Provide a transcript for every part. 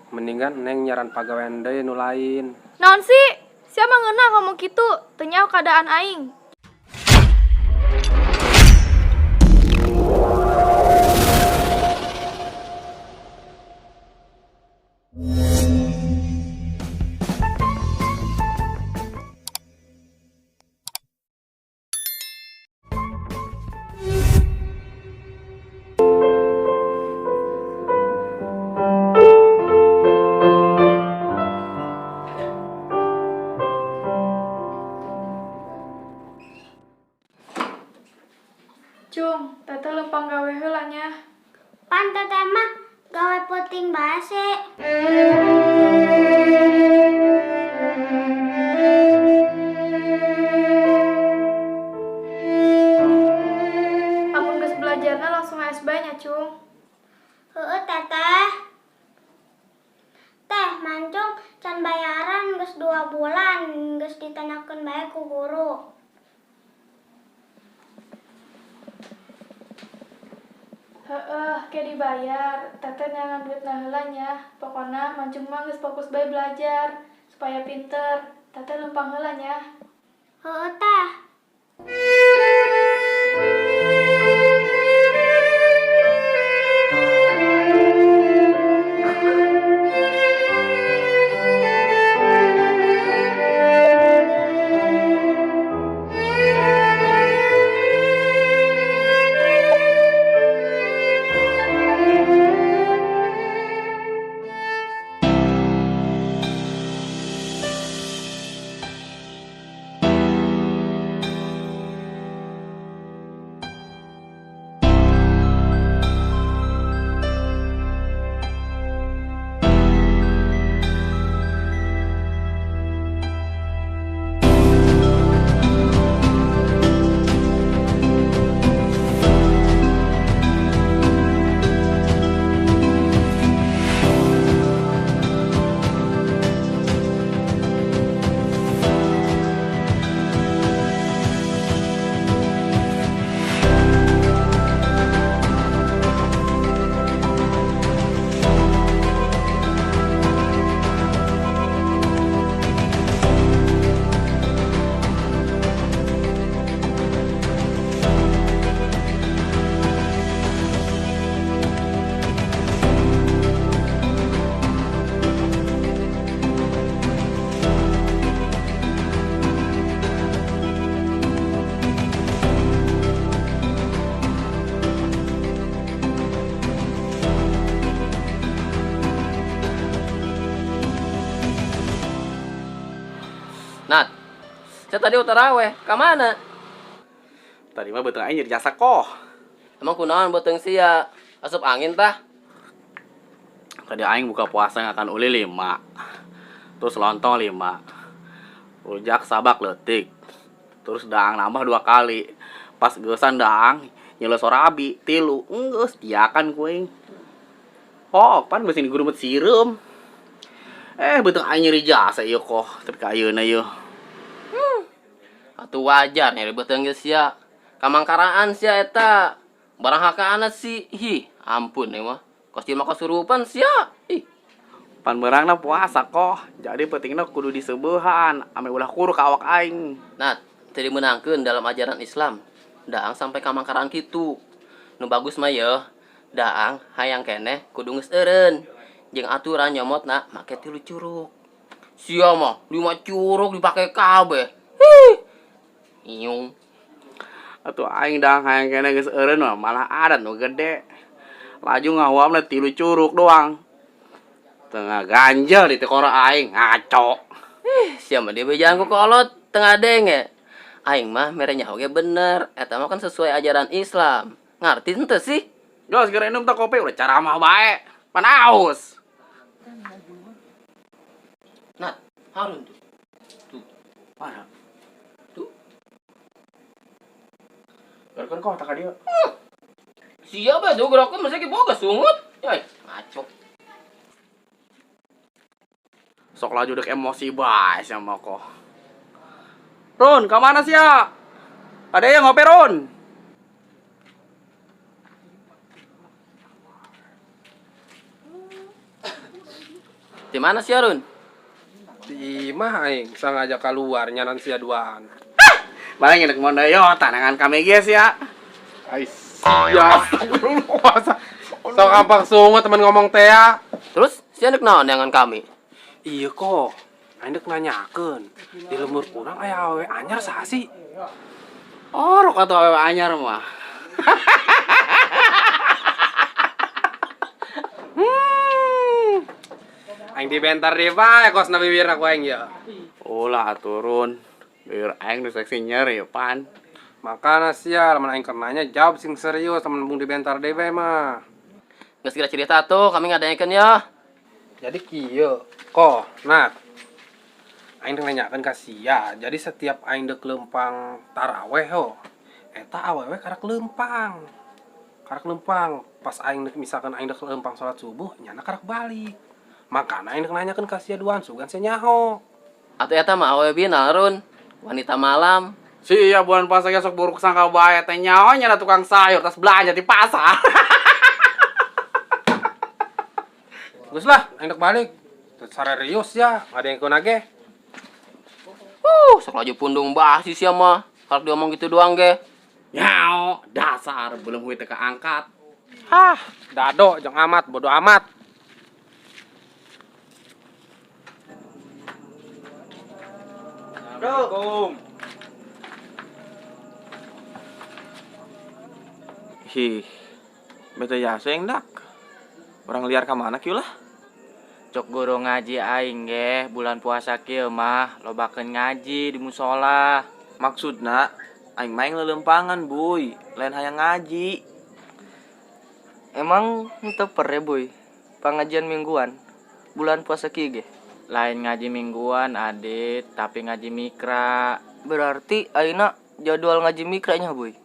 Mendingan Neng nyaran pagawean deui nu lain. Naon sih? Sia mah ngeunah ngomong kitu, teu nyaho keadaan aing. Cung, teteh lempang gawe heula nya. Pan teteh mah gawe peuting bae sih. Amun geus belajarna langsung AS bae nya, Cung. Heueuh teteh. Teh, mancung can bayaran geus 2 bulan, geus ditanyakeun bae ku guru. Heeh, ke dibayar. Teteh neangan duitna heula nya. Pokona mancung mah geus fokus bae belajar supaya pinter. Teteh lempang heula nya. Heueuh teh. Nat, saya tadi taraweh, ka mana? Tadi mah beuteung aing nyeri jasa koh. Emang kunaon beuteung sia? Asup angin tah? Tadi aing buka puasa ngakan uli 5. Terus lontong 5. Rujak sabak leutik. Terus daang nambah 2 kali. Pas geusan daang nyeuleuh sorabi 3. Enggeus diakan ku aing. Oh, pan beusi guru met sireum. Beuteung aing nyeri jasa ieu koh, tapi ka ayeuna ieu. Atuh wajar nyeri beuteung geus sia. Kamangkaraan sia eta. Barang hakaana si. Hi, ampun ieu mah. Kos jelema kasurupan sia. Ih. Pan beurangna puasa koh. Jadi pentingna kudu diseubehan ame ulah kuru ka awak aing. Nat, teu dimeunangkeun dalam ajaran Islam. Daang sampai kamangkaraan kitu. Nu bagus mah yeuh, daang hayang keneh kudu geus eureun. Jeung aturan nyomotna make 3 curug. Sia mah 5 curug dipake kabeh. Hih. Iung. Atuh aing daang hayang keneh geus eureun mah malah adat nu gede. Laju ngahuamna 3 curug doang. Tengah ganjel di tekora aing ngaco. Ih, sia mah dibejaan ku kolot tengah denge. Aing mah mere nyaho ge bener, eta mah kan sesuai ajaran Islam. Ngarti henteu sih? Geus geura inum tah kopi udah caramah bae. Pan aus. Nat, harun tuh. Tuh. Mana? Tuh. Gerakan kok tak ka dieu. Siapa tuh gerakan masa ki boga sungut? Yoi, ngaco. Sok laju dek emosi bae sama kok. Run, ka mana sia? Ada yang ngopi, Run? Di mana sih Arun? Di imah aing sengaja keluar nyanan sia duaan. Paling enak mau yo tanangan kami guys ya. Ais. Ya, astagfirullah. Sok ampak sungut teman ngomong teh ya. Terus sia nek naon neangan kami? Iya kok. Aing dek nanyakeun. Di lembur kurang aya awewe anyar saha sih? Oh, rok atau awewe anyar mah. Aing dibentar deh bae kosna bibirna ku aing ya. Ulah turun. Biar aing nu seksi nyeri pan. Makana sia lamun aing keur nanya jawab sing serius temen bung dibentar deh bae mah. Geus kira cerita tuh kami ngadanyakeun ya. Jadi kieu koh Nat. Aing dek nanyakeun ka sia. Jadi setiap aing dek lempang taraweh ho. Eta awewe karak lempang. Karak lempang. Pas aing dek misalkan aing dek lempang salat subuh, nyana karak balik. Makana aing dek nanyakeun ka sia duaan sugan sia nyaho. Atuh eta mah awewe binal Run. Wanita malam. Sia bulan puasa ge sok buruk sangka bae teh nyaho nya tukang sayur tas belanja di pasar. Geus lah, aing dek balik. Teu sarerius ya, ngadengekeun age. Sok laju pundung basi sia mah. Kalau diomong gitu doang ge. Nyao, dasar belum hui teu keangkat. Hah, dado jeung amat, bodo amat. Assalamualaikum. Hih, beta jasa yang dak. Orang liar ka mana kieu lah? Cok guru ngaji aing ge bulan puasa kieu mah lobakeun ngaji di musola. Maksudna aing mah yang lelempangan, Buy. Lain hayang ngaji. Emang henteu pere Buy pengajian mingguan bulan puasa kieu ge. Lain ngaji mingguan Adit, tapi ngaji mikra. Berarti ayeuna jadwal ngaji mikra nya Buy.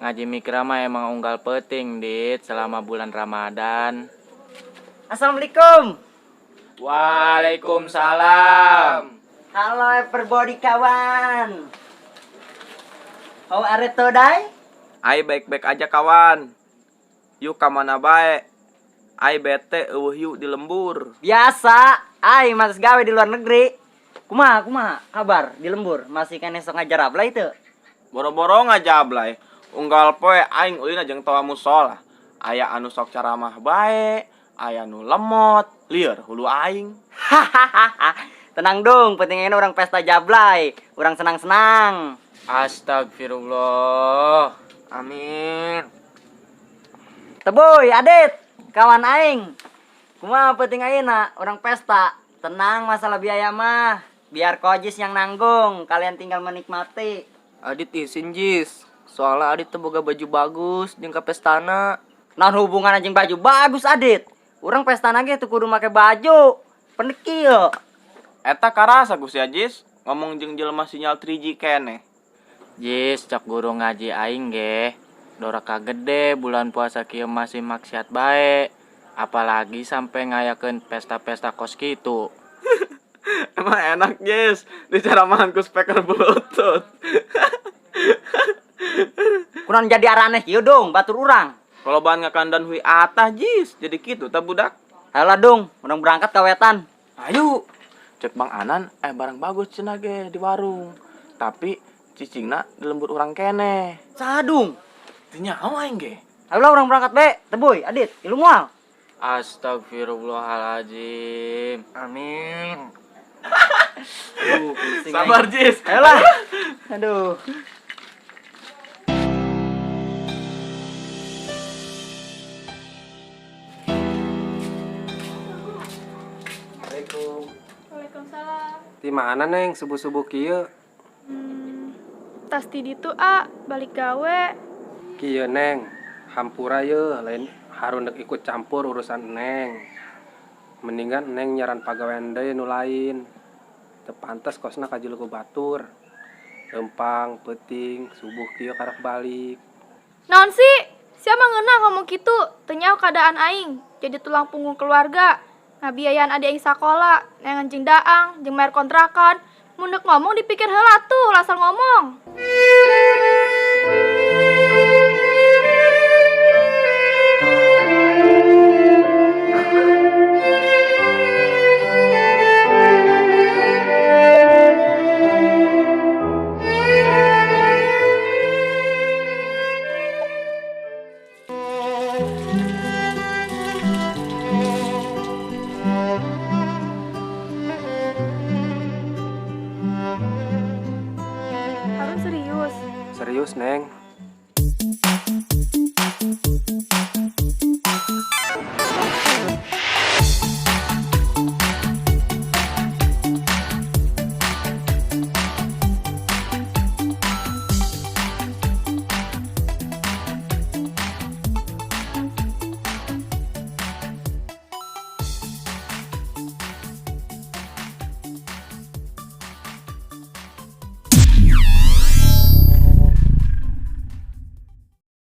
Ngaji mikra mah emang unggal peuting Dit selama bulan Ramadan. Assalamualaikum. Waalaikumsalam. Halo everybody kawan. How are you today? Ai baik-baik aja kawan. Yuk ka mana bae? Ai bete eueuh yuk di lembur. Biasa, ai masih gawe di luar negeri. Kumaha, kumaha kabar di lembur? Masih keneh sok ngajar ablay teu? Boro-boro ngajablay. Unggal poe aing ulin jeung toa musola. Aya anu sok caramah bae, aya nu lemot, lieur hulu aing. Hahaha. Tenang dong, penting ini orang pesta jablay, orang senang-senang. Astagfirullah. Amin. Teboy, Adit, kawan aing. Kumaha penting ayeuna orang pesta. Tenang masalah biaya mah. Biar Kojis yang nanggung, kalian tinggal menikmati. Adit isin Jis. Soalnya Adit teu boga baju bagus jeung ka pestana. Naon hubungan anjing baju bagus Adit? Urang pestana ge teu kudu make baju. Pendek kieu. Eta karasa ku si Ajis ngomong jeung jelema sinyal 3G keneh. Jis, cok guru ngaji aing ge. Doraka gede bulan puasa kieu masih maksiat bae. Apalagi sampai ngayakeun pesta-pesta kos kitu. Emang enak, Jis, dicaramahan ku speaker bluetooth. Kunaon jadi araneh kieu dong, batur urang. Kalau bahan ngakandan hui atah, Jis, jadi kitu tah budak. Ayolah dong, urang berangkat ka wetan. Ayo, cek Bang Anan, barang bagus cenah ge di warung. Tapi cicingna di lembur urang keneh. Sadung. Teu nyaho aing ge. Ayolah urang berangkat be. Teboy, Adit, ilu moal. Astagfirullahaladzim. Amin. Aduh, pusing Sabar, aing. Jis. Ayolah. Aduh. Assalamualaikum. Waalaikumsalam. Di mana Neng subuh-subuh kieu? Tas ti ditu a balik gawe. Kieu Neng, hampura ye lain harun dek ikut campur urusan Neng. Mendingan Neng nyaran pagawean deui nu lain. Teu pantes kosna ka julu ku batur. Lempang, peuting, subuh kieu karak balik. Naon sih? Siapa ngeunah ngomong kitu? Teu nyaho keadaan aing, jadi tulang punggung keluarga. Ngabiayaan adik aing sakola, neangan jeung daang, jeung bayar kontrakan. Mun deuk ngomong dipikir heula tuh, asal ngomong.